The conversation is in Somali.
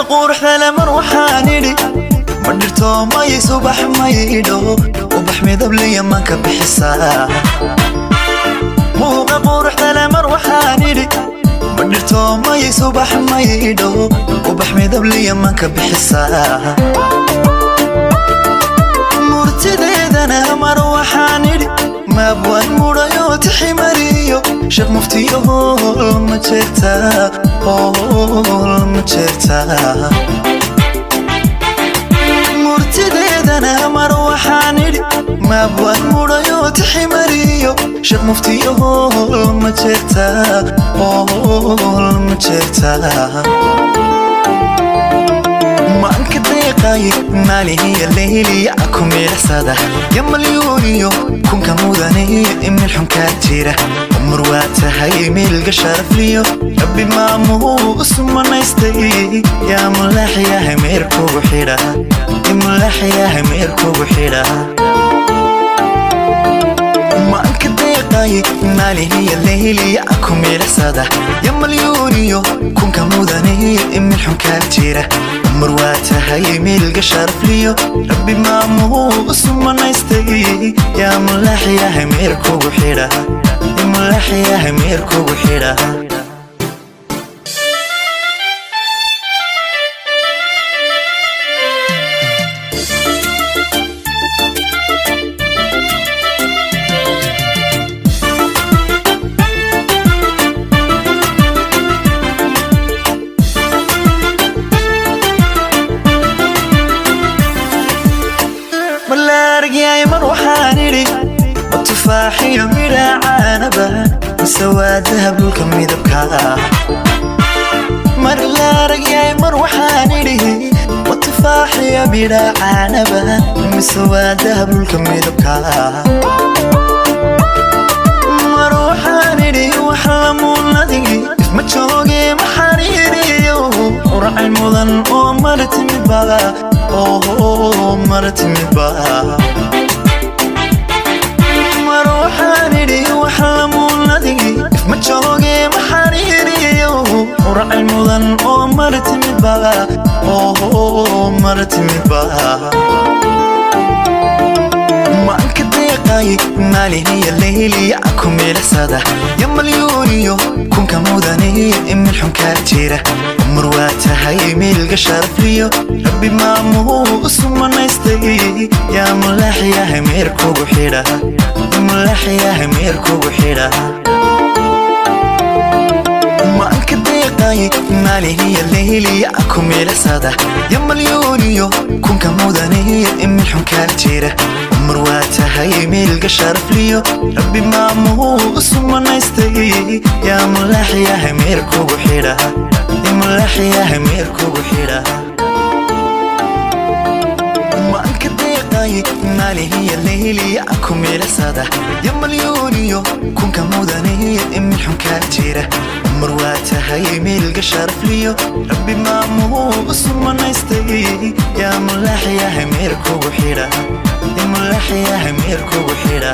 Quruxda le mar waxaan idhi, ma dhirto may subax maydho, ubax midabliya manka bixisaa. Muuqa quruxda le mar waxaan idhi, ma dhirto may subax maydho, ubax midabliya manka bixisaa. Murtideedana mar waxaan idhi, maabwaan mudhayo tiximariyo, sheekh muftiyo hool ma jeertaa, hool ma jeertaa. Murtideedana mar waxaan idhi, maabwaan mudhayo tiximariyo, sheekh muftiyo hool ma jeertaa, hool ma jeertaa. Maanka deeqay maalihiya leyliya ku milacsada, ya malyuuniyo kunka mudane imil xunkaa jira. Umar waa tahay miilga sharafliyo, Rabbi maamuhu usumanaystay. Yaa mulaaxyahay meer kugu xidha, mulaaxyahay meer kugu xidha. Maanka deeqay maalihiya leyliya ku milacsada, ya malyuuniyo kunka mudane imil xunkaa jira. Umar waa tahay miilga sharafliyo, Rabbi maamuhu usumanaystay. Yaa mulaaxyahay meer kugu xidha, mulaaxyahay meer kugu xidha. Malaargyay mar waxaan idhi, ma tufaaxiyo midha caanaba, mise waa dahab dhulka midabka. Mar laaragyay mar waxaan idhi, ma tufaaxiyo midha caanaba, mise waa dahab dhulka midabka. Mar waxaan idhi, wax lamuunadigi ma jooge, ma xariiriyo uracay mudan oo mar timidba, oo mar timidba. Mar waxaan idhi, wax lamuunadigi ma jooge, ma xariiriyo uracay mudan oo mar timidba, oo mar timidba. Maanka deeqay maalihiya leyliya ku milacsada, ya malyuuniyo kunka mudane imil xunkaa jira. Umar waa tahay miilga sharafliyo, Rabbi maamuhu usumanaystay. Yaa mulaaxyahay meer kugu xidha, mulaaxyahay meer kugu xidha. Maanka deeqay maalihiya leyliya ku milacsada, ya malyuuniyo kunka mudane imil xunkaa jira. Umar waa tahay miilga sharafliyo, Rabbi maamuhu usumanaystay. Yaa mulaaxyahay meer kugu xidha, mulaaxyahay meer kugu xidha. Maanka deeqay maalihiya leyliya ku milacsada, ya malyuuniyo kunka mudane imil xunkaa jira. Umar waa tahay miilga sharafliyo, Rabbi maamuhu usumanaystay. Yaa mulaaxyahay meer kugu xidha, mulaaxyahay meer kugu xidha.